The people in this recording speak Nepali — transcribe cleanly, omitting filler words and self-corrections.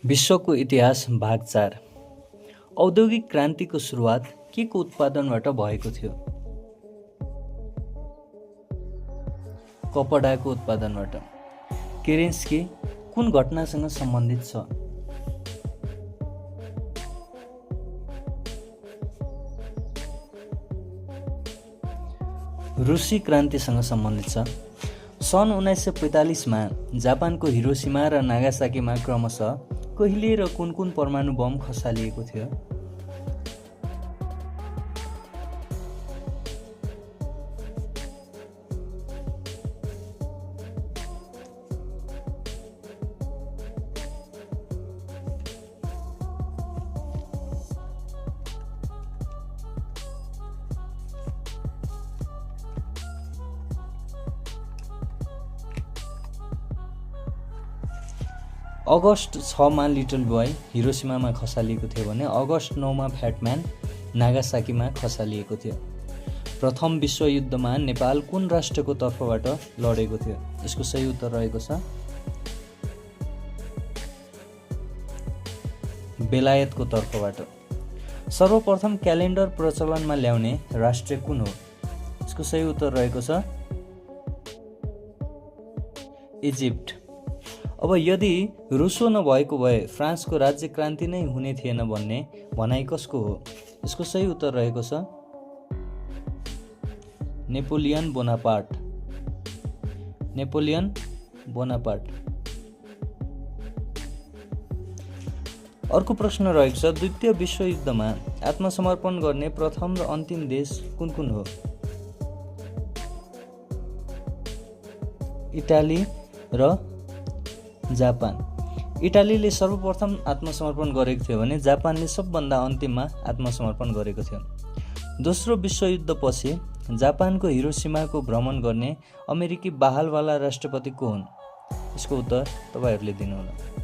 विश्वको इतिहास भाग 4। औद्योगिक क्रान्तिको सुरुवात के को उत्पादनबाट भएको थियो? कपडाको उत्पादनबाट। केरेन्स्की कुन घटनासँग सम्बन्धित छ? रुसी क्रान्तिसँग सम्बन्धित छ। सन् 1945 मा जापानको हिरोसिमा र नागासाकीमा क्रमशः कहिले र कुन परमाणु बम खसालिएको थियो? अगस्ट 6 मा लिटल बोय हिरोसिमामा खसालिएको थियो भने अगस्ट 9 मा फ्याटम्यान नागासाकीमा खसालिएको थियो। प्रथम विश्वयुद्धमा नेपाल कुन राष्ट्रको तर्फबाट लडेको थियो? यसको सही उत्तर रहेको छ बेलायतको तर्फबाट। सर्वप्रथम क्यालेन्डर प्रचलनमा ल्याउने राष्ट्र कुन हो? यसको सही उत्तर रहेको छ इजिप्ट। अब यदि रुसो नभएको भए फ्रान्सको राज्य क्रान्ति नै हुने थिएन भन्ने भनाइ कसको हो? यसको सही उत्तर रहेको छ नेपोलियन बोनापार्ट। Napoleon Bonaparte. अर्को प्रश्न रहेको छ, द्वितीय विश्वयुद्धमा आत्मसमर्पण गर्ने प्रथम र अन्तिम देश कुन कुन हो? इटाली र जापान। इटालीले सर्वप्रथम आत्मसमर्पण गरेको थियो भने जापानले सबभन्दा अन्तिममा आत्मसमर्पण गरेको थियो। दोस्रो विश्वयुद्धपछि जापानको हिरोसिमाको भ्रमण गर्ने अमेरिकी बहालवाला राष्ट्रपति को हुन्? यसको उत्तर तपाईहरूले दिनुहोला।